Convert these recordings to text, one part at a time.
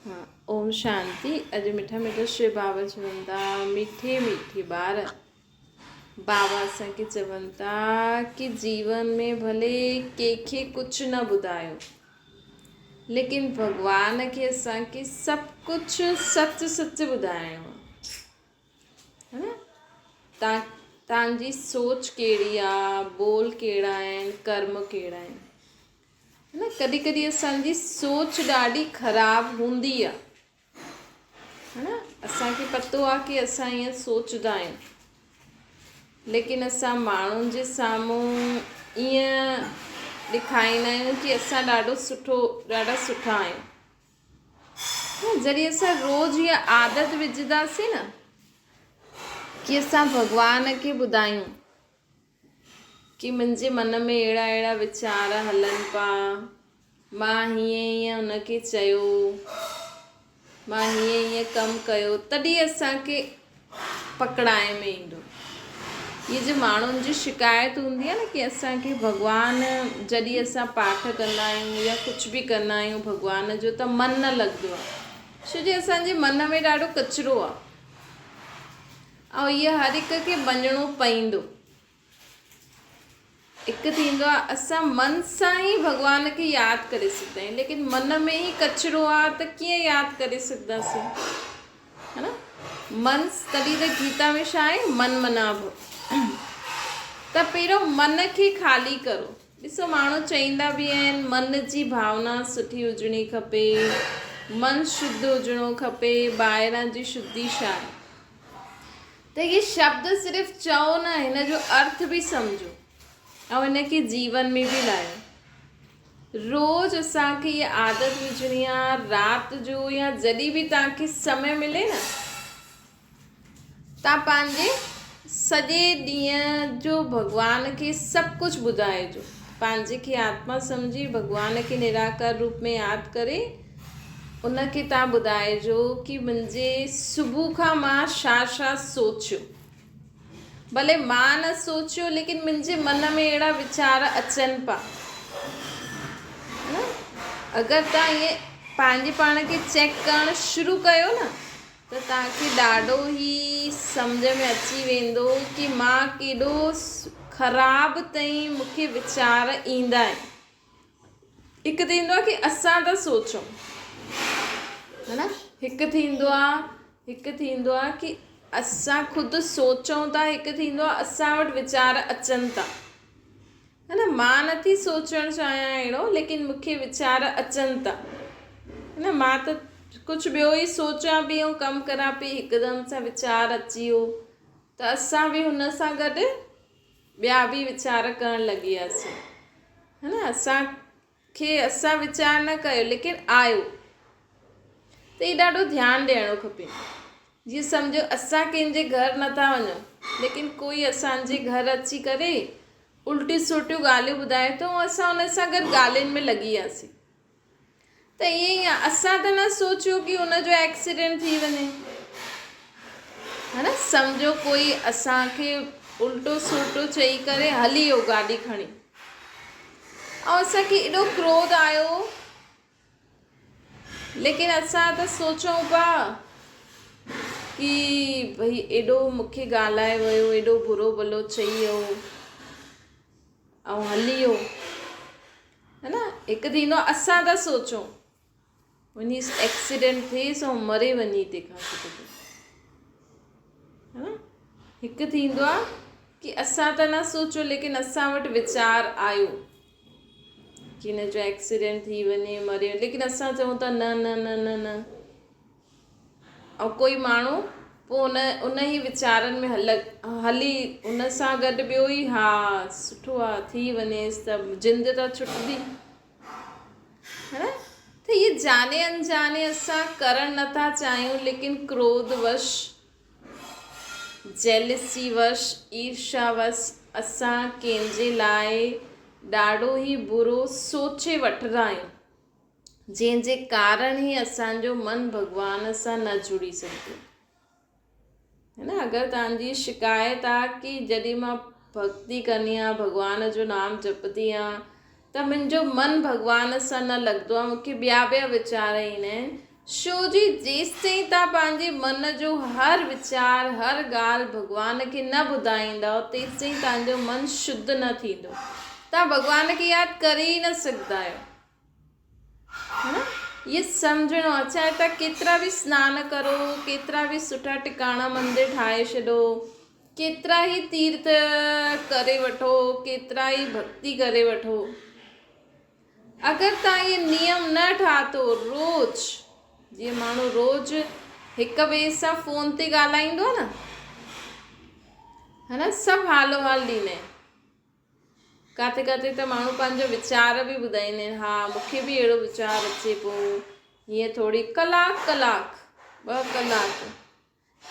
ها اوم شانتي اڄ مٺا مٺا شو بابا چون ٿا مٺي مٺي ٻار بابا اسان کي چون ٿا ڪي جيون ۾ ڀلي ڪنهن کي ڪجهه نه ٻڌايو ليڪن ڀڳوان کي اسان کي سڀ ڪجهه سچ سچ ٻڌائڻو آهي نه تان تان جي سوچ ڪهڙي آ ٻول ڪهڙا آهن ڪرم ڪهڙا آهن نه ڪڏهن ڪڏهن اسان جي سوچ ڏاڍي خراب هوندي آ ها نه اسان کي پتو آ ڪي اسان ائين سوچدا آهيون ليڪن اسان ماڻهن جي سامهون ائين ڏيکاريندا آهيون ڪي اسان ڏاڍو سٺو ڏاڍا سٺا آهيون جڏهن اسان روز اها عادت وجهنداسين نه ڪي اسان ڀڳوان کي ٻڌايون ڪي منهنجي من ۾ اهڙا اهڙا ويچار هلن پا، مان هيئن هيئن هن کي چيو، مان هيئن هيئن ڪم ڪيو، تڏهن اسان کي پڪڙائي ۾ ايندو. هي جو ماڻهن جي شڪايت هوندي آهي نه ڪي اسان کي ڀڳوان جڏهن اسان پاٺ ڪندا آهيون يا ڪجهه به ڪندا آهيون ڀڳوان جو ته من نه لڳندو آهي ڇو جي اسان جي من ۾ ڏاڍو ڪچرو آهي. ۽ اهو هر هڪ کي مڃڻو پئيندو. هڪ ٿيندو آهي اسان من سان ئي ڀڳوان کي ياد ڪري سگهندا آهيون ليڪن من ۾ ئي ڪچرو آهي ته ڪيئن ياد ڪري سگهنداسين ها نه من تڏهن ته گيتا ۾ ڇا آهي من منا ڀو ته پهريون من کي خالي ڪرو ڏسو ماڻهو چئيندا به آهن من جي ڀاونا سٺي هجڻي کپي، من شڌ هجڻو کپي، ٻاهران جي شڌي ڇا آهي؟ ته هي شبد صرف چئو نه هن جو ارٿ به سمجهو ۽ هن کي جيون ۾ به لايو. روز اسان کي هي عادت وجهڻي آهي رات جو يا جڏهن به توهان کي سمي ملي نه توهان پنهنجي سڄي ڏينهن جو ڀڳوان کي سڀ ڪجهه ٻڌائجو. پنهنجي کي آتما سمجهي ڀڳوان کي نراڪار روپ ۾ ياد ڪري ان کي توهان ٻڌائجو ڪي منهنجي صبح کان مان ڇا ڇا سوچيو. ڀلي مان نه سوچيو ليڪن منهنجي من ۾ اهڙا ويچار اچن پيا. اگر توهان ائين پنهنجي پاڻ کي چيڪ ڪرڻ شروع ڪيو نه ته توهان کي ڏاڍو ئي سمجهه ۾ اچي ويندو ڪي مان ڪيڏو خراب تائين مون کي ويچار ايندا آهن. هڪ ٿيندو آهي ڪي اسان ٿا سوچون ها نه هڪ ٿيندو آهي هڪ ٿيندو آهي ڪي اسان خود سوچون ٿا هڪ ٿيندو آهي اسان وٽ ويچار اچن ٿا. ها نه مان نٿي سوچڻ چاهيان اهڙو ليڪن مون کي ويچار اچن ٿا ها نه مان ته ڪجهه ٻيو ئي سوچان پئي ۽ ڪم ڪران پئي هڪدم سان ويچار اچي ويو ته اسان به هن سان گڏ ٻيا به ويچار ڪرڻ لڳي وياسين ها نه اسان کي اسان ويچار نه ڪيو ليڪن آيو ته هي ڏاڍو ڌيان ڏيڻو کپي جيئن سمجهو اسان ڪنهن جي گهر نٿا وڃون ليڪن ڪوئي اسان جي گهر اچي ڪري الٽيون سلٽيون ڳالهيون ٻڌائي ٿو ۽ اسان ان سان گڏ ڳالهين ۾ لڳي وياسين ته ائين ئي آهي اسان ته نه سوچيو ڪي ان جو ايڪسيڊنٽ ٿي وڃي ها نه سمجهو ڪوئي اسان کي الٽو سلٽو چئي ڪري هلي ويو گاڏي کڻي ۽ اسان کي ايڏو ڪروڌ آيو ليڪن اسان ته سوچون پيا ڪي ڀئي ايڏو مون کي ڳالهائي ويو ايڏو برو ڀلو چئي ويو ۽ هلي ويو ها نه هڪ ٿيندو آهي اسان ٿا سوچون وڃي ايڪسيڊنٽ ٿئيس ۽ مري وڃي تنهن کان سٺو ته ها نه هڪ ٿيندو آهي ڪي اسان ته نه سوچيو ليڪن اسان وٽ ويچار آيو ڪي هن جو ايڪسيڊنٽ ٿي وڃي مري وڃي ليڪن اسان چئون ٿا نه نه نه نه نه ۽ ڪوئي ماڻهو پوء ان ان ئي ويچارن ۾ هل هلي ان سان گڏ ٻيو ئي ها سٺو آهي ٿي وڃيس ته جند ته ڇٽندي ها نه ته هي جاني انجاني اسان ڪرڻ نٿا چاهيون ليڪن ڪروڌ وش جيلسي وش ايرشا وش اسان ڪنهن جي لاء ڏاڍو ئي برو سوچي وٺندا آهيون جنهن جي ڪارڻ ئي اسان جو من ڀڳوان سان نه جڙي سگهندو ها نه اگر توهان جي شڪايت آ ڪي جڏهن مان ڀڳتي ڪندي آهيان ڀڳوان جو نام جپندي آهيان ته منهنجو من ڀڳوان سان نه لڳندو آهي مونکي ٻيا ٻيا ويچار ايندا آهن ڇو جي جيستائين توهان پنهنجي من جو هر ويچار، هر ڳالهه ڀڳوان کي نه ٻڌائيندؤ، تيستائين توهان جو من شڌ نه ٿيندو. توهان ڀڳوان کي ياد ڪري ئي نه سگهندا آهيو. ها نه؟ اهي سمجهڻو آهي. چاهي توهان ڪيترا به سنان ڪرو، ڪيترا به سٺا ٽڪاڻا مندر ٺاهي ڇڏو، ڪيترا ئي تيرٿ ڪري وٺو، ڪيترا ئي ڀڳتي ڪري وٺو. اگر توهان اهي نيم نه ٺاهتو روز جيئن ماڻهو روز هڪ ٻئي سان فون تي ڳالهائيندو آهي نه ها نه سڀ حالو حال ڏيندا آهن ڪاٿي ڪاٿي ته ماڻهو پنهنجو ويچار به ٻڌائيندا آهن ها مونکي به اهڙو ويچار اچي پيو هيئن ٿوري ڪلاڪ ڪلاڪ ٻه ڪلاڪ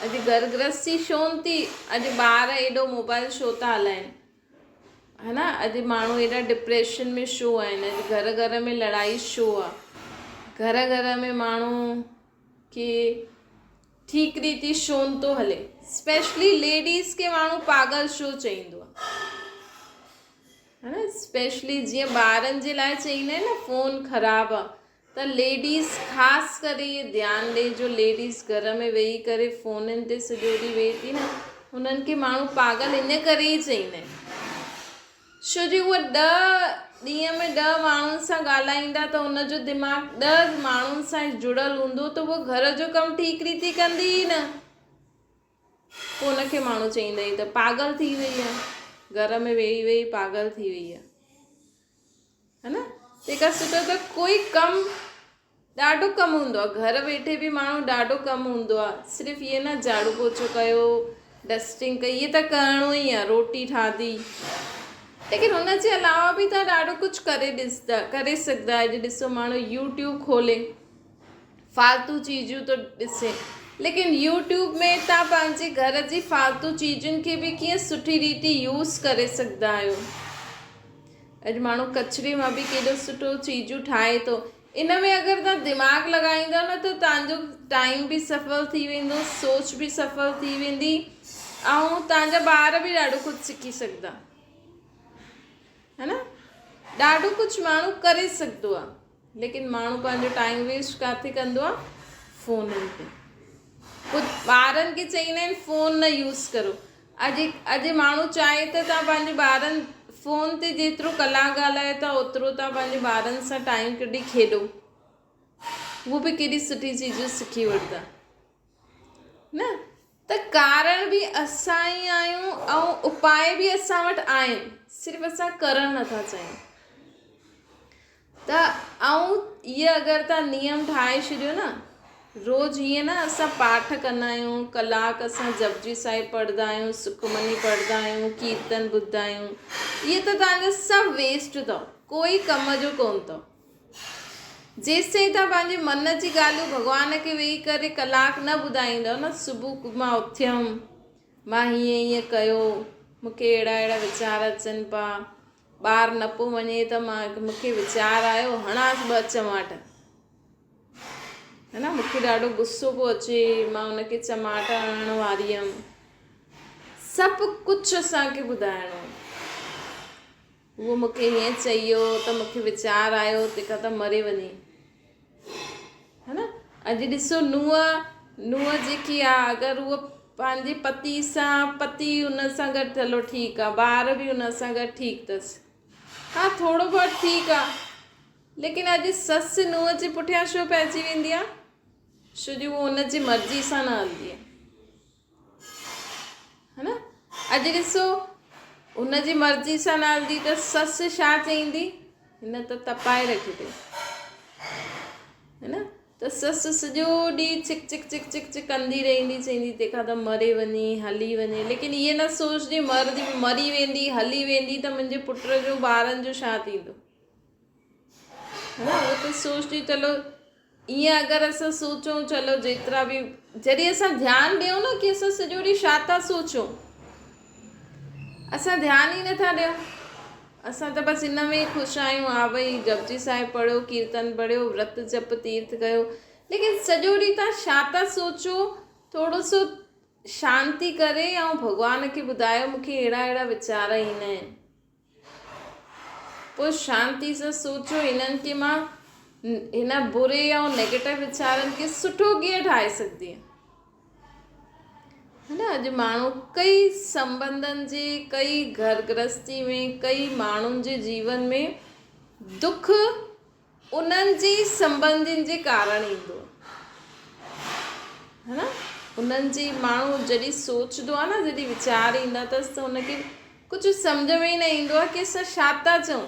اڄ گهر گرهستي ڇو نه ٿي اڄ ٻار ايڏو موبائل ڇو ٿا هلائين ها نه اڄ ماڻهو ايڏا ڊپريشن ۾ ڇو آهن اڄ گهر گهر ۾ لڙائي ڇو آ گهر گهر ۾ ماڻهو کي ٺيڪ ريتي ڇو نه ٿو هلي اسپيشلي ليڊيز کي ماڻهو پاڳل ڇو چئيندو آ ها نه اسپيشلي جيئن ٻارن جي لاء چئيندا آهن نه فون خراب آ ته ليڊيز خاص ڪري اهي ڌيان ڏي جو ليڊيز گهر ۾ ويهي ڪري فونن تي سڄو ڏينهن ويهي ٿي نه انهن کي ماڻهو پاڳل ان ڪري ئي چئيندا آهن ڇو جو اهي ڏهه ڏينهن ۾ ڏهه ماڻهن سان ڳالهائيندا ته ان جو دماغ ڏهه ماڻهن سان جڙيل هوندو ته اهو گهر جو ڪم ٺيڪ ريتي ڪندي ئي نه پوء ان کي ماڻهو چئيندا آهن ته پاڳل ٿي وئي آهي گهر ۾ ويهي ويهي پاڳل ٿي وئي آهي ها نه تنهن کان سٺو ته ڪوئي ڪم ڏاڍو ڪم هوندو آهي گهر ويٺي به ماڻهو ڏاڍو ڪم هوندو آهي صرف ائين نه جهاڙو پوچو ڪيو ڊسٽنگ ڪئي اهي ته ڪرڻو ئي آهي روٽي ٺاهي ليڪن ان جي علاوه به توهان ڏاڍو ڪجهه ڪري ڏسندا ڪري سگهندا آهيو اڄ ڏسو ماڻهو يوٽيوب کولي فالتو چيزون ٿو ڏسي ليڪن يوٽيوب ۾ توهان پنهنجي گهر جي فالتو چيزن کي به ڪيئن سٺي ريتي يوز ڪري سگهندا آهيو اڄ ماڻهو ڪچري مان به ڪيڏو سٺو چيزون ٺاهي ٿو ان ۾ اگر توهان دماغ لڳائيندؤ نه ته توهان جو ٽائيم به سڦل ٿي ويندو سوچ به سڦل ٿي ويندي ۽ توهان جا ٻار به ڏاڍو ڪجهه سکي سگهندا ها نه ڏاڍو ڪجهه ماڻهو ڪري سگهندو آهي ليڪن ماڻهو پنهنجو ٽائيم ويسٽ ڪاٿي ڪندو آهي فونن تي پوء ٻارن کي چئيندا آهن فون نه يوز ڪرو اڄ اڄ ماڻهو چاهي ته توهان پنهنجي ٻارن فون تي جيترو ڪلاڪ ڳالهايو ٿا اوترو توهان پنهنجي ٻارن سان ٽائيم ڪڍي کيڏو اهو به ڪيڏي سٺي چيزون سکي وٺندا نه ته ڪارڻ به اسان ئي آهيون ۽ اپاء به اسان وٽ آهن صرف اسان ڪرڻ نٿا چاهيون ته ۽ اهي اگر توهان نيم ٺاهي ڇڏيو نه روز هيئن نه اسان پاٺ ڪندا آهيون ڪلاڪ اسان جپجي صاحب پڙهندا آهيون سکمني پڙهندا آهيون ڪيرتن ٻڌندا آهيون اهي ته توهان جو سڀ ويسٽ اٿو ڪوئي ڪم جو ڪونه اٿو جيستائين توهان پنهنجي من جي ڳالهيون ڀڳوان کي ويهي ڪري ڪلاڪ نه ٻڌائيندؤ نه صبح مان اٿيم مان هيئن هيئن ڪيو مون کي اهڙا اهڙا ويچار اچن پيا ٻار نه پيو وڃي ته مان مون کي ويچار آيو هڻانس ٻه چماٽ ها نه مون کي ڏاڍو غصو پيو اچي مان ان کي چماٽ هڻڻ واري هيم سڀ ڪجهه اسان کي ٻڌائڻو هو مون کي هيئن چئي ويو ته مون کي ويچار آيو تنهن کان ته مري وڃي. ها نه اڄ ڏسو نونهن نونهن جيڪي آ اگر هوء پنهنجي پتي سان پتي ان سان گڏ هلو ٺيڪ آ ٻار به ان سان گڏ ٺيڪ اٿس ها ٿورو بهت ٺيڪ آ ليڪن اڄ سس نونهن جي پٺيان ڇو پئجي ويندي آ ڇو جو هوء ان جي مرضي سان نه هلندي آ ها نه اڄ ڏسو هن جي مرضي سان نه هلندي ته سس ڇا چئيندي هن ته تپائي رکيو اٿئي ها نه ته سس سڄو ڏينهن چڪ چڪ چڪ چڪ چڪ ڪندي رهندي چئيندي تنهن کان ته مري وڃي هلي وڃي ليڪن ائين نه سوچجي مري مري ويندي هلي ويندي ته منهنجي پٽ جو ٻارن جو ڇا ٿيندو ها نه اهو ته سوچجي چلو ائين اگر اسان سوچون چلو جيترا به جڏهن اسان ڌيان ڏيون نه ڪي اسان سڄو ڏينهن ڇا ٿا سوچون اسان ڌيان ئي نٿا ڏيون اسان ته بس ان ۾ ئي خوش آهيون ها ڀئي جپجي صاحب پڙهيو ڪيرتن پڙهيو ورت جپ تيرٿ ڪيو ليڪن سڄو ڏينهن تان ڇا ٿا سوچو ٿورو سو شانتي ڪري ۽ ڀڳوان کي ٻڌايو مونکي اهڙا اهڙا ويچار ايندا آهن پوء شانتي سان سوچو هنن کي مان هن بري ۽ نيگيٽو ويچارن کي سٺو ڪيئن ٺاهي سگهندينء؟ ها نه اڄ ماڻهو ڪئي سنٻنڌن جي ڪئي گهر گرهستي ۾ ڪئي ماڻهن جي جيون ۾ دک انهن جي سنٻنڌين جي ڪارڻ ايندو آهي ها نه انهن جي ماڻهو جڏهن سوچندو آهي نه جڏهن ويچار ايندا اٿس ته ان کي ڪجهه سمجهه ۾ ئي نه ايندو آهي ڪي اسان ڇا ٿا چئون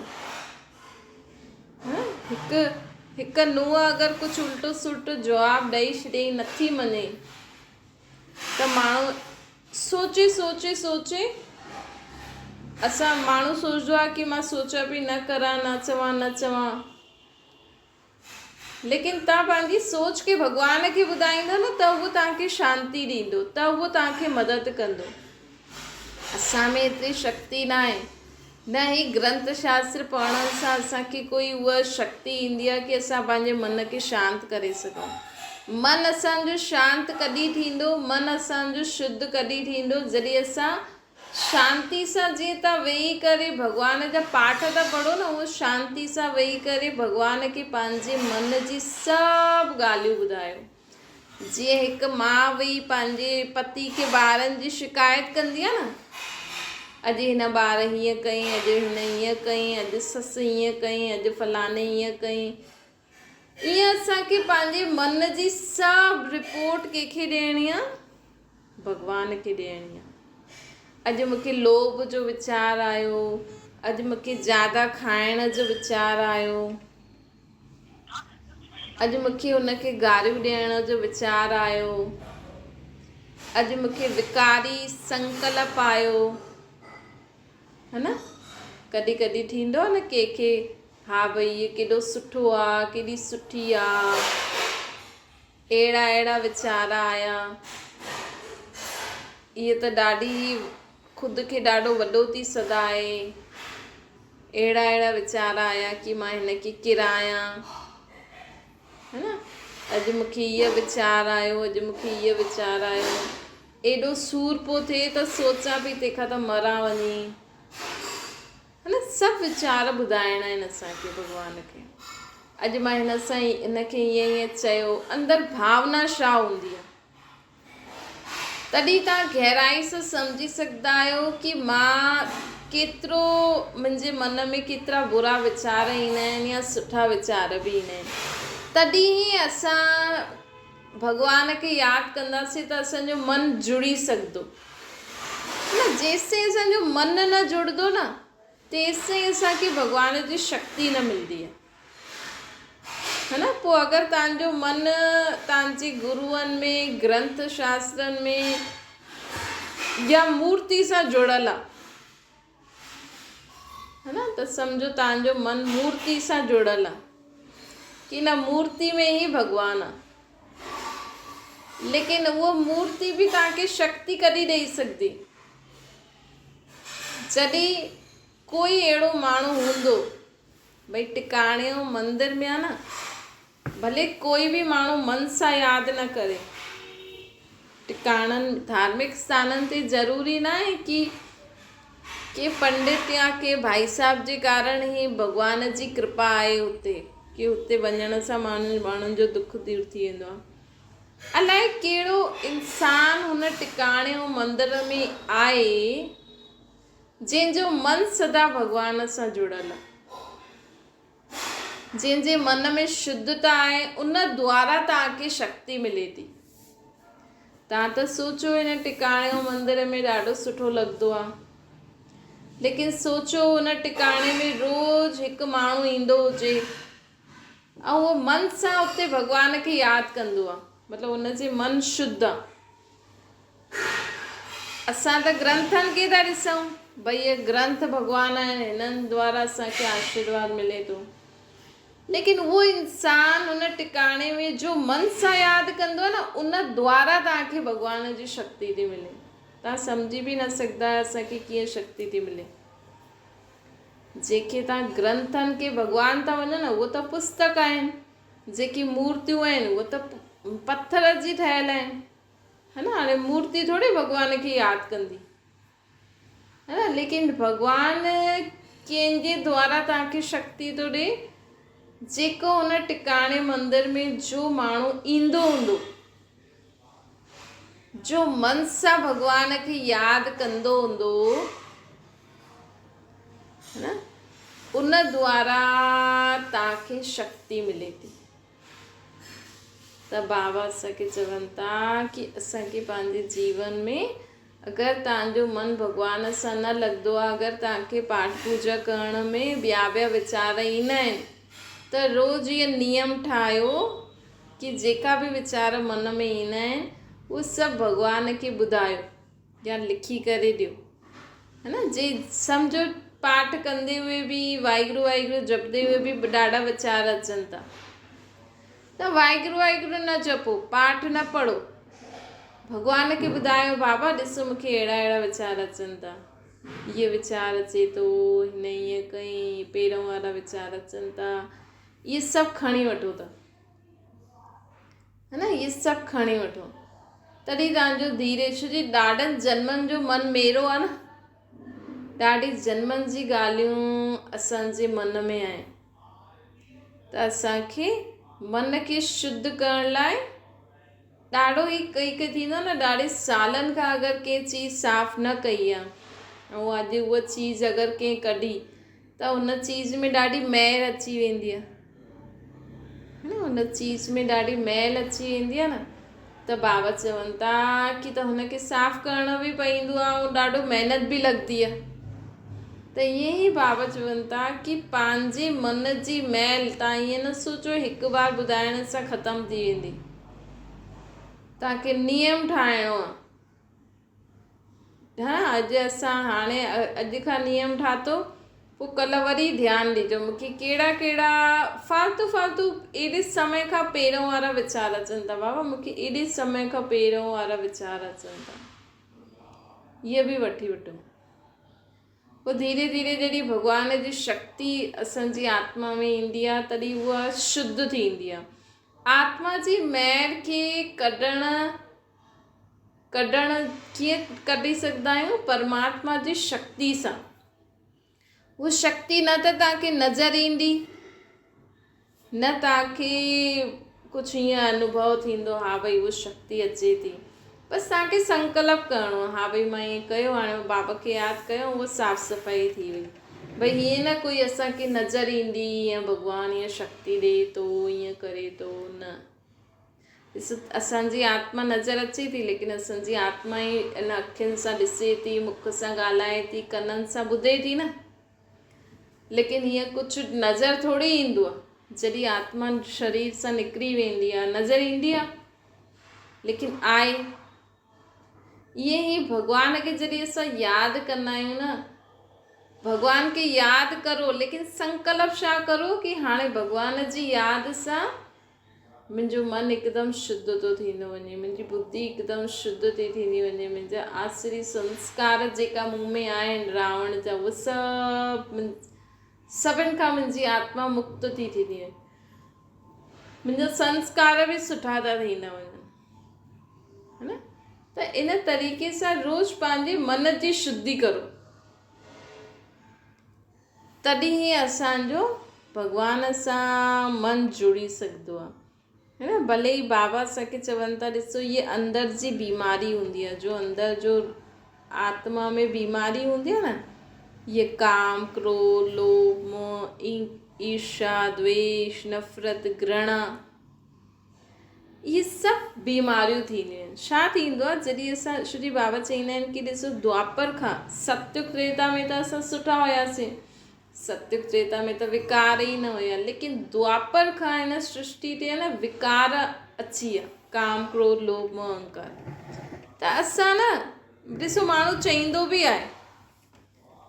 هڪ هڪ نونهن اگر ڪجهه الٽو سلٽو جواب ڏئي ڇڏيئي نٿي مڃي ته ماڻهو سوچي سوچي سوچي اسان ماڻهو سوچندو آهي ڪي مان سوچان پئي نه ڪران نه چوان نه چوان ليڪن توهان پنهنجي سوچ کي ڀڳوان کي ٻڌائيندو نه ته اهو توهان کي شانتي ڏيندو ته اهو توهان کي مدد ڪندو. اسان ۾ ايتري شڪتي ناهي نه هي گرنٿ شاستر پڙهڻ سان اسان کي ڪوئي اها شڪتي ايندي آهي ڪي اسان پنهنجي من کي شانت ڪري سگهون. من اسان جو شانت ڪڏهن ٿيندو من اسان جو شڌ ڪڏهن ٿيندو جڏهن اسان شانتي سان جيئن توهان ويهي ڪري ڀڳوان جا پاٺ ٿا پڙهو نه اهو شانتي سان ويهي ڪري ڀڳوان کي پنهنجي من جي سڀ ڳالهيون ٻڌايو. جيئن هڪ ماء ويهي پنهنجي پتي کي ٻارن جي شڪايت ڪندي آهي نه اڄ هن ٻار هيئن ڪئين اڄ هن هيئن ڪئين اڄ سس هيئن ڪئين اڄ فلاڻي هيئن ڪئين ائين اسان کي پنهنجي من جي سڀ رپورٽ ڪنهن کي ڏيڻي آهي؟ ڀڳوان کي ڏيڻي آ. اڄ مون کي لوڀ جو ويچار آيو، اڄ مون کي زياده کائڻ جو ويچار آيو، اڄ مون کي هن کي گاريون ڏيڻ جو ويچار آيو، اڄ مون کي وڪاري سنڪلپ آيو. ها نه ڪڏهن ڪڏهن ٿيندو آ نه ڪنهن کي ها ڀئي هي ڪيڏو سٺو آ ڪيڏي سٺي آ. اهڙا اهڙا ويچار آيا. هيء ته ڏاڍي خود کي ڏاڍو وڏو ٿي سڏائي. اهڙا اهڙا ويچار آيا ڪي مان هن کي ڪيرايان. ها نه اڄ مون کي هيء ويچار آيو اڄ مون کي هيء ويچار آيو. ايڏو سور پيو ٿئي ته سوچان پئي تنهن کان ته مران وڃي. ها نه سڀ ويچار ٻڌائڻا آهن اسان کي ڀڳوان کي. اڄ مان هن سان هن کي ائين ائين چيو اندر ڀاونا ڇا هوندي آهي تڏهن توهان گهرائي سان سمجهي سگهندا آهيو ڪي مان ڪيترو منهنجي من ۾ ڪيترا برا ويچار ايندا آهن يا سٺا ويچار به ايندا آهن تڏهن ئي اسان ڀڳوان کي ياد ڪنداسين ته اسان جو من جڙي سگهندو نه جيستائين اسان جو من نه جڙندو نه تيستائين اسان کي ڀڳوان جي شڪتي نه ملندي آهي. ها نه پوء اگر توهان جو من توهان جي گروئن ۾ گرنٿ شاسترن ۾ يا مورتي سان جڙيل آهي ها نه ته سمجهو توهان جو من مورتي سان جڙيل آهي ڪي نه مورتي ۾ ئي ڀڳوان آهي ليڪن اها مورتي به توهان کي شڪتي ڪڏهن ڏئي سگهندي جڏهن ڪوئي اهڙو ماڻهو هوندو، ڀئي ٽڪاڻي جو مندر ۾ آ نه، ڀلي ڪوئي به ماڻهو من سان ياد نه ڪري، ٽڪاڻن ڌارمڪ اسٿانن تي ضروري ناهي ڪي ڪي پنڊت يا ڪي ڀائي صاحب جي ڪارڻ ئي ڀڳوان جي ڪرپا آهي اتي ڪي اتي وڃڻ سان ماڻهن جو دک دور ٿي ويندو آ. الائي ڪهڙو انسان هن ٽڪاڻي ۽ مندر ۾ آهي، جنهن جو من سدا ڀڳوان سان جڙيل آهي. جنهن جي من ۾ شڌتا آهي، ان دوارا توهان کي شڪتي ملي ٿي. توهان ته سوچو هن ٽڪاڻي ۽ مندر ۾ ڏاڍو سٺو لڳندو آهي. ليڪن سوچو هن ٽڪاڻي ۾ روز هڪ ماڻهو ايندو هجي. ۽ اهو من سان اتي ڀڳوان کي ياد ڪندو آ مطلب ان جي من شڌ آ. اسان ته گرنٿن کي ٿا ڏسون ڀئي اهي گرنٿ ڀڳوان آهن هنن دوارا اسان کي آشيرواد ملي ٿو ليڪن اهو انسان ان ٽڪاڻي ۾ جو من سان ياد ڪندو آ نه ان دوارا توهان کي ڀڳوان جي شڪتي ٿي ملي توهان سمجهي به نه سگهندا آهيو اسان کي ڪيئن شڪتي ٿي ملي. جيڪي توهان گرنٿن کي ڀڳوان ٿا مڃو نه اهي ته پستڪ آهن، جيڪي مورتيون آهن اهي ته پٿر جي ٺهيل آهن ها نه هاڻي مورتي ٿوري ڀڳوان کي ياد ڪندي ها نه ليڪن ڀڳوان ڪنهن جي دوارا توهان کي شڪتي ٿو ڏي. جيڪو ان ٽڪاڻي مندر ۾ جو ماڻهو ايندو هوندو، جو من سان ڀڳوان کي ياد ڪندو هوندو نه، ان دوارا توهان کي شڪتي ملي ٿي. ته بابا اسان کي چون ٿا ڪي اسان کي پنهنجي جيون ۾ اگر توهان جو من ڀڳوان سان نه لڳندو آهي، اگر توهان کي پاٺ پوڄا ڪرڻ ۾ ٻيا ٻيا ويچار ايندا آهن ته روز اهي نيم ٺاهيو ڪي جيڪا به ويچار من ۾ ايندا آهن اهي سڀ ڀڳوان کي ٻڌايو يا لکي ڪري ڏيو ها نه. جي سمجهو پاٺ ڪندي هئي به واهگرو واهگرو جپندي هئي به ڏاڍا ويچار اچن ٿا ته واهگرو واهگرو نه جپو، پاٺ نه پڙهو، ڀڳوان کي ٻڌايو بابا ڏسو مونکي اهڙا اهڙا ويچار اچن ٿا، هيء ويچار اچي ٿو، هن ائين ڪئي، پهريون وارا ويچار اچن ٿا، اهي سڀ کڻي وٺو ٿا ها نه، اهي سڀ کڻي وٺو تڏهن توهان جو ڌيري، ڇو جي ڏاڍن جنمن جو من ميرو آهي نه، ڏاڍي جنمن جي ڳالهيون اسان جي من ۾ آهن ته اسان کي من کي شڌ ڪرڻ لاء ڏاڍو ئي ڪئي ڪئي ٿيندو آهي نه، ڏاڍي سالن کان اگر ڪنهن چيز صاف نه ڪئي آهي ۽ اڄ اها چيز اگر ڪنهن ڪڍي ته ان چيز ۾ ڏاڍي ميل اچي ويندي آهي نه، ان چيز ۾ ڏاڍي ميل اچي ويندي آهي نه ته بابا چون ٿا ڪي ته هن کي صاف ڪرڻو به پوندو آهي ۽ ڏاڍو محنت به لڳندي آهي. ته ائين ئي بابا چون ٿا ڪي پنهنجي من جي ميل تان ائين نه سوچو هڪ بار ٻڌائڻ سان ختم ٿي ويندي. توهان کي نيم ٺاهڻو آهي. ها اڄ اسان هاڻي اڄ کان نيم ٺاتو پوء ڪلهه وري ڌيان ڏجو مون کي ڪهڙا ڪهڙا فالتو فالتو ايڏي سمي کان پهريون وارا ويچار اچن ٿا بابا مون کي ايڏي سمي کان پهريون وارا ويچار اچن ٿا اهي به وٺي وٺو. پوء ڌيري ڌيري جڏهن ڀڳوان جي شڪتي اسان جي آتما ۾ ايندي آهي تڏهن اها شڌ ٿيندي آهي. آتما جي مير کي ڪڍڻ ڪڍڻ ڪيئن ڪڍي سگهندا آهيون؟ پرماتما جي شڪتي سان. اها شڪتي نه ته توهان کي نظر ايندي نه توهان کي ڪجهه ائين انوڀو ٿيندو ها ڀئي اها شڪتي اچي ٿي. بس توهان کي سنڪلپ ڪرڻو آهي ها ڀئي مان ائين ڪيو هاڻي مان بابا کي ياد ڪيو اها صاف صفائي ٿي وئي. ڀئي ائين نه ڪوئي اسان کي نظر ايندي يا ڀڳوان ائين شڪتي ڏئي ٿو ائين ڪري ٿو نه. ڏس اسان جي آتما نظر اچي ٿي ليڪن اسان جي آتما ئي ان اکين سان ڏسي ٿي مک سان ڳالهائي ٿي ڪنن سان ٻڌي ٿي نه. ليڪن هيئن ڪجهه نظر ٿوري ايندو آهي. جڏهن آتما شرير سان نڪري ويندي آهي نظر ايندي آهي ليڪن آهي ائين ئي ڀڳوان کي جڏهن اسان ياد ڪندا آهيون نه ڀڳوان کي ياد ڪرو ليڪن سنڪلپ ڇا ڪرو ڪي هاڻي ڀڳوان جي ياد سان منهنجو من هڪدم شڌ ٿو ٿيندو وڃي، منهنجي ٻڌي هڪدم شڌ ٿي ٿيندي وڃي، منهنجا آسري سنسڪار جيڪا مون ۾ آهن راوڻ جا اهي سڀ سڀن کان منهنجي آتما مڪت ٿي ٿيندي وڃي، منهنجا سنسڪار به سٺا ٿا ٿيندا وڃن ها نه. ته ان طريقي سان روز پنهنجي من جي شڌي ڪرو. تڏهن ئي اسان جو ڀڳوان سان من جڙي سگهندو آهي. هي نه ڀلي ئي بابا اسان کي چون ٿا ڏسو هيء اندر جي بيماري هوندي آهي جو اندر جو آتما ۾ بيماري هوندي آهي نه هيء ڪام ڪروڌ لوڀ موه ايرشا دويش نفرت گرڻا اهي سڀ بيماريون ٿينديون آهن. ڇا ٿيندو آهي جڏهن اسان شري بابا چئيندا آهن ڪي ڏسو دوآپر کان ستيگ تريتا ۾ ته اسان سٺا هياسين، ستيگ تريتا ۾ ته وڪار ئي نه هيا، ليڪن دوآپر کان هن سرشٽي تي نه وڪار اچي ويا، ڪام ڪروڌ لوڀ موه اهنڪار. ته اسان نه ڏسو ماڻهو چئيندو به آهي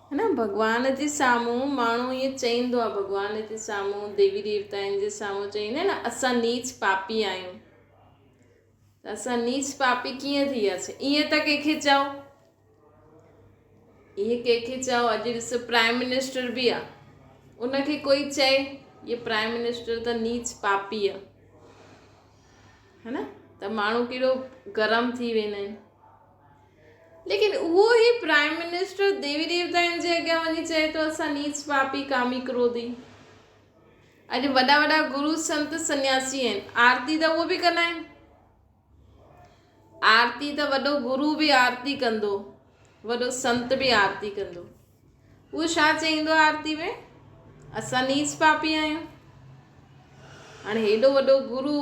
ها نه ڀڳوان جي سامهون ماڻهو ائين چئيندو آهي ڀڳوان جي سامهون ديوي ديوتائن جي سامهون چئيندا آهن نه اسان نيچ پاپي آهيون ته اسان نيچ پاپي ڪيئن ٿي وياسين ائين ته ڪنهن کي چئو ائين ڪنهن کي چئو اڄ ڏس پرائم منسٽر به آهي ان کي ڪوئي چئي هي پرائم منسٽر ته نيچ پاپي آهي ها نه ته ماڻهو ڪهڙو گرم ٿي ويندا آهن ليڪن اهو ئي پرائم منسٽر ديوي ديوتائن جي اڳيان وڃي چئي ٿو اسان نيچ پاپي ڪامي ڪروڌي. اڄ وڏا وڏا گرو سنت سنياسي آهن، آرتي ته اهو به ڪندا آهن. آرتي ته وڏو گرو به آرتي ڪندو، وڏو سنت به آرتي ڪندو. اهو ڇا چئيندو آرتي ۾؟ اسان نيچ پاپي آهيون. هاڻي هيڏو وڏو گرو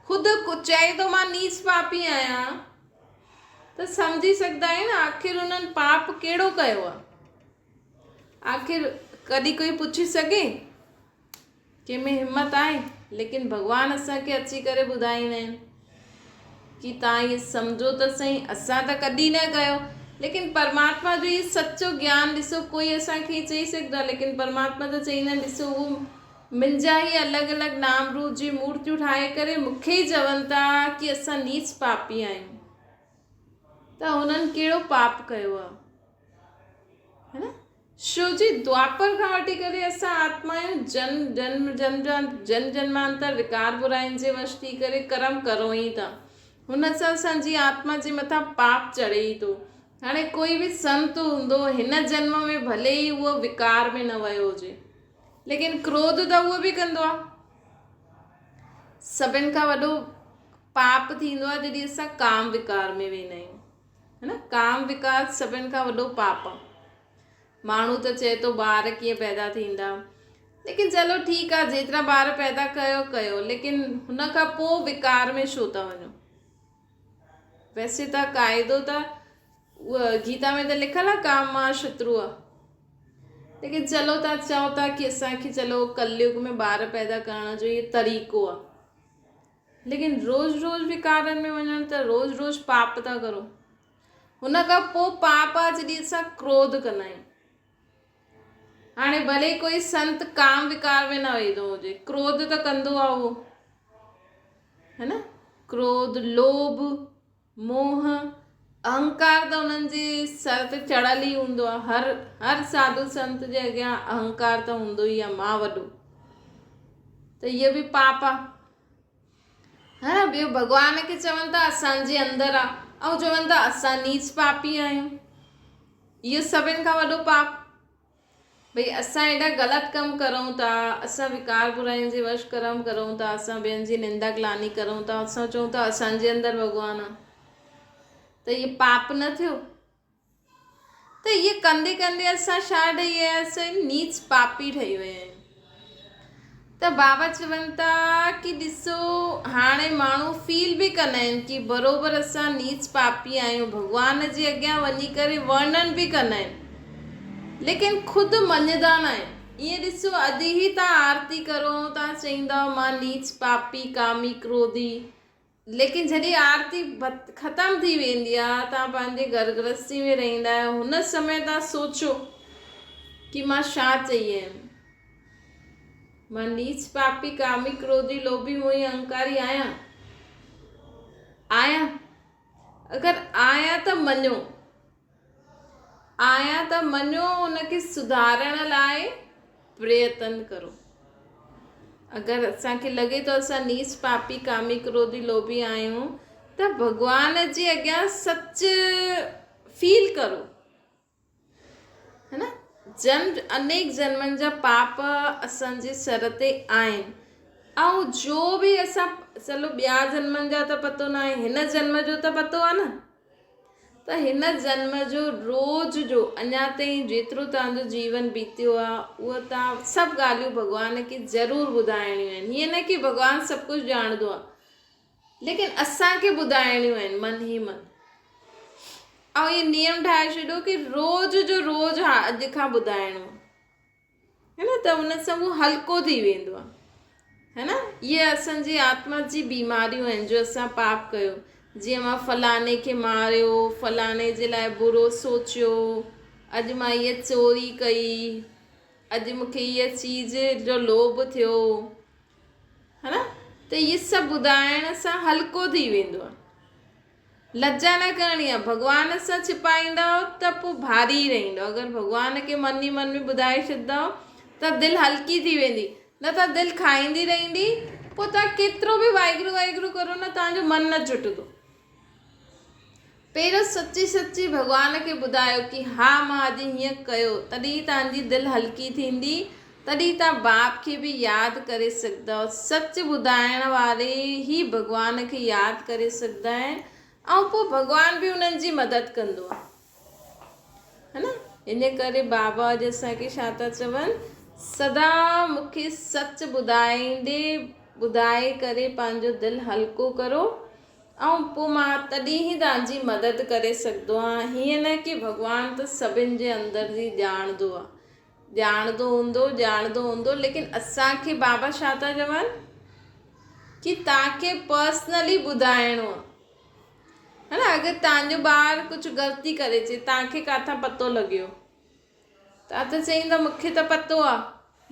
خود چئي ٿو مان نيچ پاپي آهيان ته سمجهي سگهندا آهيون نه آخر انهن پاپ ڪهڙو ڪيو آهي. آخر ڪڏهن ڪوئي پڇي سگهي؟ ڪنهن ۾ همت آهي؟ ليڪن ڀڳوان اسان کي اچي ڪري ٻڌائيندا آهن ڪي توهان اهي سمجهو ته سهي اسان ته ڪڏهن نه ڪيو ليڪن پرماتما جو اهي سچو گيان ڏسو ڪوئي اسان کي چئي سگهندو آهي ليڪن پرماتما ته چئيندا آهن ڏسو اهو منهنجا ئي الڳ الڳ نام روپ جي مورتيون ٺاهي ڪري مون کي ئي چون ٿا ڪي اسان نيچ پاپي آهيون ته هنن ڪهڙو پاپ ڪيو آهي هي نه شو جي دوآپر کان وٺي ڪري اسان آتمايون جن جنم جنم جن جنمانتر وڪار براين جي وش ٿي ڪري ڪرم ڪرون ئي ٿا. هن سان اسان جي آتما جي مٿان پاپ چڙهي ئي ٿو. هاڻي ڪوئي به سنت هوندو هن جنم ۾ ڀلي ئي اهو وڪار ۾ نه ويو هجي ليڪن ڪروڌ ته اهو به ڪندو آهي. سڀن کان وڏو پاپ ٿيندو آهي جڏهن اسان ڪام وڪار ۾ ويندا آهيون. هي نه ڪام وڪار سڀن کان وڏو پاپ آ. ماڻهو ته چئي ٿو ٻار ڪيئن پيدا ٿيندا ليڪن چلو ٺيڪ آ جيترا ٻار پيدا ڪيو ڪيو ليڪن هن کان پوء وڪار ۾ ڇو ٿا وڃو ويسي ته قاعدو ته گيتا ۾ ته لکيل آ ڪام مان شترو آ ليڪن چلو ٿا چئو ٿا ڪي اسان کي چلو ڪليگ ۾ ٻار پيدا ڪرڻ جو اهو طريقو آ ليڪن روز روز وڪارن ۾ وڃڻ ته روز روز پاپ ٿا ڪرو. هن کان پوء پاپ آ جڏهن اسان ڪروڌ ڪندا آهيون. هاڻي ڀلي ڪوئي سنت ڪام وڪار ۾ نه ويندو هجي، ڪروڌ ته ڪندو آ اهو. هي نه؟ ڪروڌ، لوڀ، موهه، اهنڪار ته انهن جي سر تي چڙهيل ئي هوندو آ. هر هر ساڌو سنت جي اڳيان اهنڪار ته هوندو ئي آ، مان وڏو. ته اهو به پاپ آ. ها نه ٻيو ڀڳوان کي چون ٿا اسان جي اندر آ ۽ چون ٿا اسان نيچ پاپي آهيون. اهو سڀن کان وڏو پاپ. ڀئي اسان ايڏا غلط ڪم ڪرون ٿا، اسان وڪار براين جي وش ڪرم ڪرون ٿا، اسان ٻين جي نندا گلاني ڪرون ٿا، اسان چئون ٿا اسان جي اندر ڀڳوان آ ته اهو پاپ نه ٿيو؟ ته اهي ڪندي ڪندي اسان ڇا ٺهي وياسين نيچ پاپي ٺهي ويا آهيون. ته بابا چون ٿا ڪي ڏسو هاڻي ماڻهو فيل به ڪندا آهن ڪي بروبر اسان نيچ پاپي آهيون ڀڳوان جي اڳيان وڃي ڪري ورڻن به ڪندا آهن ليڪن خود مڃدا نه آهن ائين ڏسو اڄ ئي تان آرتي ڪرو تان چئيندا مان نيچ پاپي ڪامي ڪروڌي ليڪن جڏهن آرتي ختم ٿي ويندي آهي توهان پنهنجي گهر گرهستي ۾ رهندا آهيو هن سمي توهان سوچو ڪي مان ڇا چئي آيم مان نيچ پاپي ڪامي ڪروڌي لوڀي موهي اهنڪاري آهيان آهيان اگر آهيان ته مڃو آهيان ته مڃو ان کي سڌارڻ لاء پريتن ڪرو. اگر اسان کي لڳي ٿو اسان نيچ پاپي ڪامي ڪروڌي لوڀي آهيون ته ڀڳوان جي اڳيان سچ فيل ڪرو هي نه جنم انيڪ جنمن جا پاپ اسان جي سر تي آهن ۽ جو به اسان چلو ٻيا جنمن جا ته پتو ناهي هن جنم جو ته پتو آهي نه ته هن جنم جو روز جو اڃا تائين جيترو توهان جو جيون بيتيو آهي اهو توهان سڀ ڳالهيون ڀڳوان کي ضرور ٻڌائڻيون آهن هيئن نه ڪي ڀڳوان سڀ ڪجهه ڄاڻندو آهي ليڪن اسان کي ٻڌائڻيون آهن من ئي من ۽ هي نيم ٺاهي ڇڏيو ڪي روز جو روز ها اڄ کان ٻڌائڻو هي نه ته ان سان اهو هلڪو ٿي ويندو آهي هي نه اهي اسان جي آتما جي بيماريون آهن جو اسان پاپ ڪيو جيئن مان فلاڻي کي ماريو فلاڻي جي لاء برو سوچيو اڄ مان هيء چوري ڪئي اڄ مون کي هيء چيز جو لوڀ ٿيو هي نه ته اهي سڀ ٻڌائڻ سان هلڪو ٿي ويندو آهي لڄا نه ڪرڻي آ، ڀڳوان سان ڇپائيندؤ ته پوء ڀاري ئي رهندو، اگر ڀڳوان کي من ئي من ۾ ٻڌائي ڇڏندؤ ته دل هلڪي ٿي ويندي، نه ته دل کائيندي رهندي، پوء توهان ڪيترو به واهگرو واهگرو ڪرو نه توهان جو من نه ڇٽندو. پهريون سچي سچي ڀڳوان کي ٻڌايو ڪي ها مان اڄ هيئن ڪيو، تڏهن توهان جي دل هلڪي ٿيندي تڏهن توهان باپ کي به ياد ڪري سگهندؤ. سچ ٻڌائڻ واري ئي ڀڳوان کي ياد ڪري سگهندا آهن ۽ پوء ڀڳوان به انهن جي مدد ڪندو آهي. ها نه؟ ان ڪري بابا اڄ اسان کي ڇا ٿا چون؟ سدا مون کي سچ ٻڌائيندي ٻڌائي ڪري پنهنجو دل هلڪو ڪرو ۽ پوء مان تڏهن ئي توهان جي مدد ڪري سگهندو آهيان. هيئن نه ڪي ڀڳوان ته سڀن جي اندر جي ڄاڻندو آهي. ڄاڻندو هوندو، ڄاڻندو هوندو ليڪن اسان کي بابا ڇا ٿا چون ڪي توهان کي پرسنلي ٻڌائڻو آهي. ها نه اگر توهان جو ٻار ڪجهه غلطي ڪري اچي توهان کي ڪاٿان پتو لڳيو توهان ته چئيندا مون کي ته پتو آ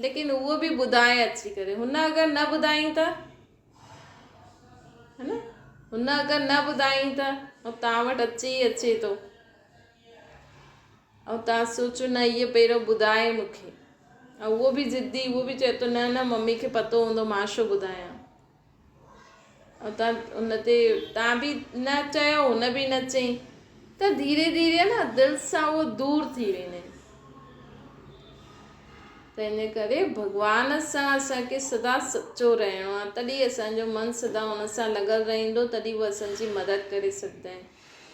ليڪن اهو به ٻڌائي اچي ڪري هن اگر نه ٻڌائين ته ها نه هن اگر نه ٻڌائين ته توهان وٽ اچي ئي اچي ٿو ۽ توهان سوچو نه هيء پهريون ٻڌائي مون کي ۽ اهو به ضدي اهو به چئي ٿو نه نه ممي کي پتو هوندو مان ڇو ٻڌايان ۽ توهان ان تي توهان به نه چيو هن به نه چئي ته ڌيري ڌيري نه دل سان اهو دور ٿي ويندا آهن ته ان ڪري ڀڳوان سان اسانکي سدا سچو رهڻو آهي تڏهن اسانجو من سدا ان سان لڳل رهندو تڏهن هو اسانجي مدد ڪري سگهندا آهن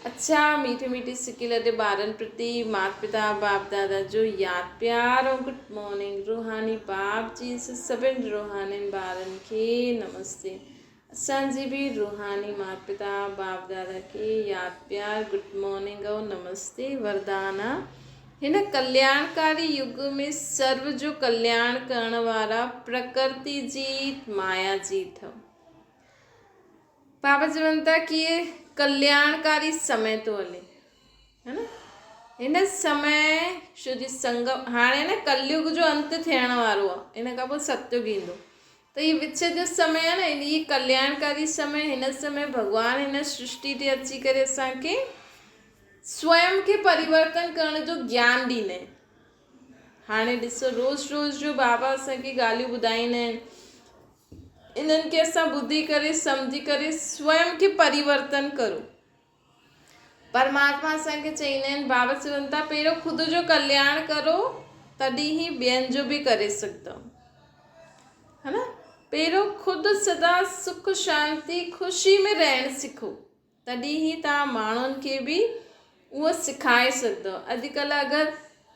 اڇا ميٺي ميٺي سڪي لڌي ٻارن پرتي مات پتا باپ دادا جو ياد پيار ۽ گڊ مارننگ روحاني باپ جي سڀن روحانين ٻارن کي نمستي اسان جي به روحاني مات پتا باپ دادا کي ياد پيار گڊ مارننگ ۽ نمستي وردان هن ڪلياڻڪاري يگ ۾ سرو جو ڪلياڻ ڪرڻ وارا پرڪرتي جيت مايا جيت اٿو. بابا چون ٿا ڪي هي ڪلياڻڪاري سمي ٿو هلي ها نه هن سمي شو جي سنگم هاڻي نه ڪليگ جو انت ٿيڻ وارو آهي ان کان پوء ستيگ ايندو ته هي وچ جو سمي آهي نه هي ڪلياڻڪاري سمي هن سمي ڀڳوان هن سرشٽي تي اچي ڪري اسان کي سويم کي پريورتن ڪرڻ جو گيان ڏيندا آهن هاڻي ڏسو روز روز جو بابا اسان کي ڳالهيون ٻڌائيندا آهن انهن کي اسان ٻڌي ڪري سمجهي ڪري سويم کي پريورتن ڪرو. پرماتما اسان کي چئيندا آهن بابا چون ٿا پهريون خود جو ڪلياڻ ڪرو تڏهن ئي ٻين جو به ڪري سگهندؤ. ها نه پهريون خود سدا سک شانتي خوشي ۾ رهڻ سکو تڏهن ئي توهان ماڻهن کي به اهو سکائي سگهندؤ. اڄڪلهه اگر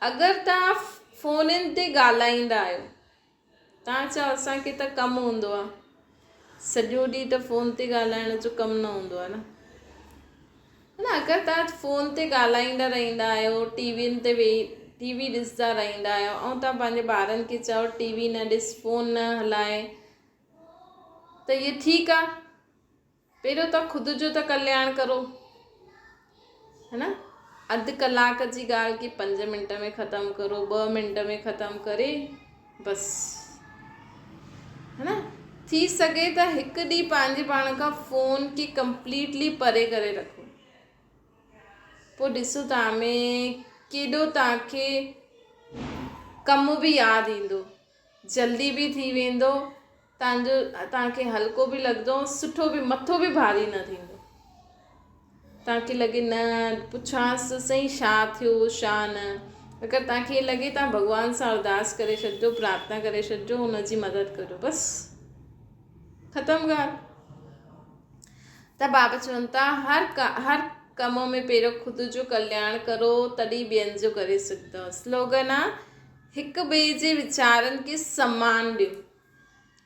اگر توهان فونن تي ڳالهائيندا آهيو توهان چئو اسان کي ته ڪم هوندو آ سڄو ڏينهن ته فون تي ڳالهائڻ جو ڪم نه هوندو آ نه نه اگر توهان فون تي ڳالهائيندا رهندا آهيو ٽي وين تي ويهي ٽي وي ڏسندا رهندا آهيو ۽ توهان پنهنجي ٻارن کي چئو ٽي وي نه ڏس فون نه هلائي ته اهي ٺيڪ آ پهريون توهان خود جو ته ڪلياڻ ڪرو ها نه اڌ ڪلاڪ جي ڳالهه کي 5 منٽ ۾ ختم ڪرو 2 منٽ ۾ ختم ڪري بس ها نه ٿي سگهي ته هڪ ڏينهن پنهنجي پاڻ کان فون کي ڪمپليٽلي پري ڪري رکو پوء ڏسو توهان ۾ ڪيڏو توهان کي ڪم به ياد ايندو جلدي به ٿي ويندو توهان جو توهان کي هلڪو به لڳندو ۽ سٺو به مٿو به ڀاري نه ٿيندو توهان کي لڳي نه پڇانس ته سهي ڇا ٿيو ڇا نه اگر توهان کي لڳي توهان ڀڳوان سان ارداس ڪري ڇڏجو پرارٿنا ڪري ڇڏجو هن جي مدد ڪريو بس ختم ڳالهه ته بابا چون ٿا هر هر ڪم ۾ پهريون خود جو ڪلياڻ ڪرو تڏهن ٻين جو ڪري سگهندؤ سلوگن آ هڪ ٻئي جي ويچارن کي سمان ڏيو.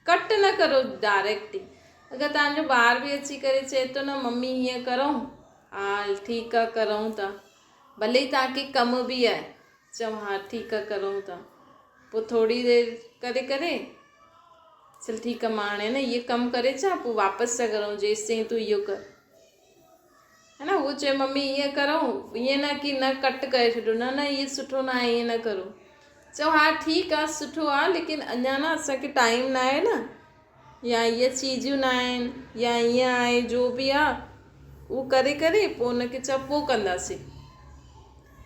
ڪٽ نه ڪرو ڊائريڪٽ ئي. اگر توهان جو ٻار به اچي ڪري چئي ٿو نه ممي هيئن ڪرون ها هل ٺيڪ آ ڪرون ٿا. ڀلي ئي توهان کي ڪم به آهي چئو ها ٺيڪ آ ڪرون ٿا. پوء ٿوري دير ڪري ڪري چل ٺيڪ آ مان هاڻي نه هيء ڪم ڪري اچان پوء واپس ٿا ڪرون جيستائين تون اهو ڪر. ها نه هو چئي ممي ائين ڪرون ائين نه ڪي نه ڪٽ ڪري ڇڏو نه نه اهي سٺو نه آهي ائين نه ڪرو چئو ها ٺيڪ آهي سٺو آهي ليڪن اڃا نه اسان کي ٽائيم نه آهي نه يا اهي چيزيون نه آهن يا ائين آهي جو به آهي اهو ڪري ڪري پوء ان کي چئو پوء ڪنداسين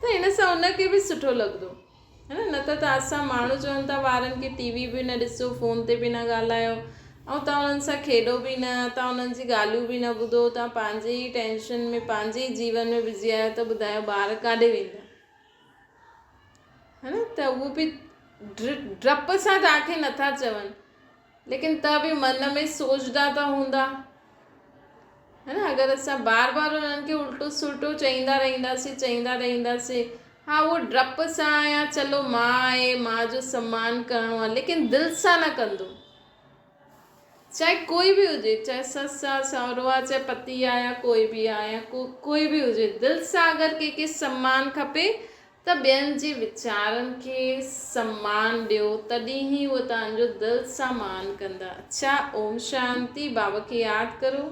ته ان سان ان کي به سٺو لڳندو ها نه نه ته ته اسان ماڻهو چون ٿا ٻارن کي ٽي وي به نه ڏسو فون تي به نه ڳالهايو ۽ توهان انهن سان کيڏو به نه توهان انهن جي ڳالهيون به نه ٻڌو توهان پنهنجي ئي ٽينشن ۾ پنهنجي ئي جيون ۾ بزي آهيو ته ٻڌايو ٻار ڪاڏي ويندا ها نه ته اهو به ڊپ سان توهان کي نٿا چون ليڪن ته به من ۾ سوچدا ته هوندا هي نه اگر اسان بار بار انهن کي الٽو سلٽو چئيندا رهنداسين چئيندا رهنداسين ها اهو ڊپ سان يا چلو ماء آهي ماء جو سمان ڪرڻو آهي ليڪن دل سان نه ڪندو چاهي ڪوئي به هجي چاهي سس آ سهرو آ چاهي پتي آ يا ڪوئي به آ يا ڪوئي به هجي دل سان اگر ڪنهن کي سمان کپي ته ٻين جي ويچارن کي سمان ڏيو تڏهن ئي اهي توهان جو دل سان مان ڪندا. اڇا اوم شانتي بابا کي ياد ڪرو.